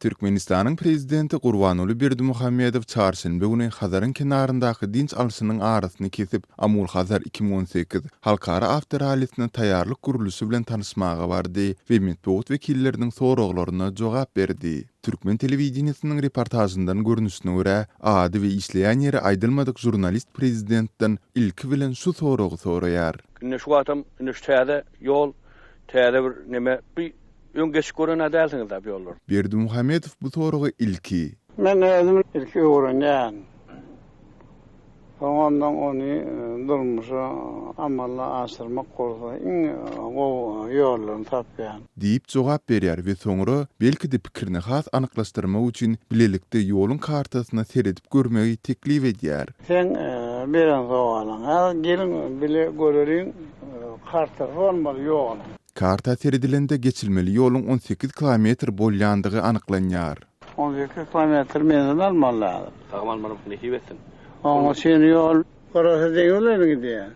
Türkmenistanyň Prezidenti Gurbanguly Berdimuhamedow çarşenbe güni Hazaryň kenaryndaky dynç alşynyň arasyny kesip, Amul-Hazar 2018 halkara awtorallisine taýýarlyk görlüşi bilen tanyşmaga bardy we metbugat wekilleriniň soraglaryna jogap berdi. Türkmen telewideniýesiniň reportažyndan görnüşine görä, ady we işleýän ýeri aýdylmadyk žurnalist prezidentden ilki bilen şu soragy soraýar. Indi şu wagtam indi şu täze ýol, täze bir neme, bi Öň geçip gören-ä dälsiňiz-dä bu ýollary? Berdimuhamedow bu soraga ilki. Men özüm ilki öwrenýän. Soň ondan ony durmuşa amala aşyrmak bolsa iň gowy ýollaryny tapýan. Diýip jogap berýär we soňra, belki-de pikirini has anyklaşdyrmak üçin bilelikde ýoluň kartasyna seredip görmegi teklip edýär. Seň beren sowalyň. Häzir geliň bile göreliň kartasy bolmaly ýoluň. Karta seredilende geçilmeli ýoluň 18 kilometr bolýandygy anyklanýar. 18 kilometr menzil almaly häzir. Sagym almalyň nesip etsin. Oňa çenli ýol gyrasy deňiz bilen gidýär.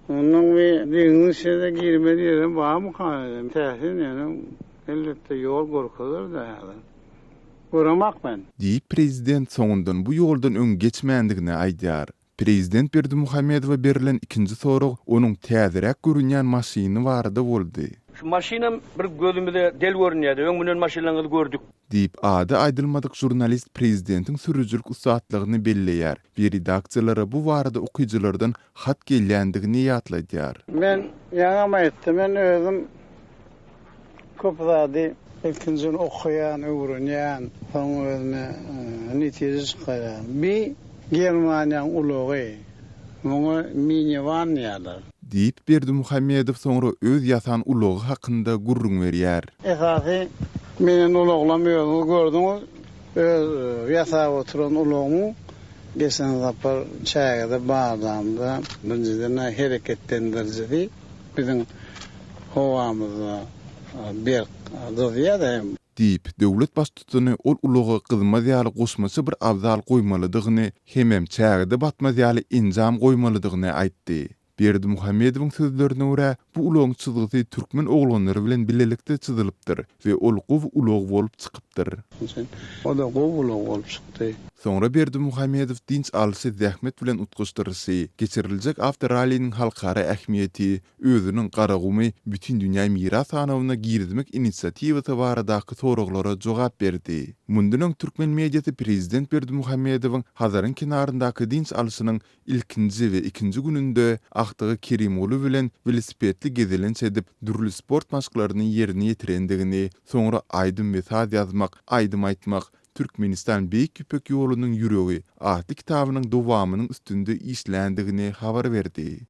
Ondan bir deňziň içine-de girmeli ýerem barmyka özem. Täsin ýöne elbetde ýol görkezer-dä häzir. Göremak men. Diýip, prezident soňundan bu ýoldan öň geçmändigini aýdýar. Prezident Berdimuhamedowa berlen ikinji sorag onuň täzeräk görünýän maşyny barada boldy. Şu maşynam bir gözümize del görünýärdi, öň münen maşynlaryňyzy gördük. Diýip, ady aýdylmadyk žurnalist prezidentiň sürüjilik ussatlygyny belleýär we redaksiýalara bu barada okyjylardan hat gelýändigini ýatladýar. Men ýaňam aýtdym, men özüm Köp zady ilkinjiden okaýan, öwrenýän, soň özüme netije çykarýan. Bi Germaniýaň ulagy. Muňa miniwan diýýärler. Diýip, Berdimuhamedow soňra öz ýasan ulagy hakynda gürrüň berýär. Esasy menen ulaglam özüňiz gördüňiz. Öz ýasap oturan ulagymyň geçen sapar çägede bardamda birinjiden-ä hereketlendirijisi Biziň howamyzda berk gyzýar hem. Diýip, döwlet Baştutany ol ulaga gyzmaz ýaly goşmaça bir abzal goýmalydygyny hemem çägede batmaz ýaly enjam goýmalydygyny aýtdy. Berdimuhamedowyň sözlerine görä, bu ulagyň çyzgysy türkmen oglanlary bilen bilelikde çyzylypdyr we ol gowy ulag bolup çykypdyr. O-da gowy ulag bolup çykdy. Soňra Berdimuhamedow dynç alşy zähmet bilen utgaşdyryşy, geçiriljek awtoralliniň halkara ähmiýeti, özüniň Garagumy Bütindünýä miras sanawyna girizmek inisiatiwasy baradaky soraglara jogap berdi. Mundan öň türkmen mediasy prezident Berdimuhamedowyň Hazaryň kenaryndaky dynç alşynyň Ilkinji we ikinji gününde agtygy Kerimguly bilen welosipedli gezelenç edip, dürli sport maşklaryny ýerine ýetirendigini, soňra aýdym we saz ýazmak, aýdym aýtmak, Türkmenistan Beýik Ýüpek ýolunyň ýüregi atly kitabynyň dowamynyň üstünde işländigini habar berdi.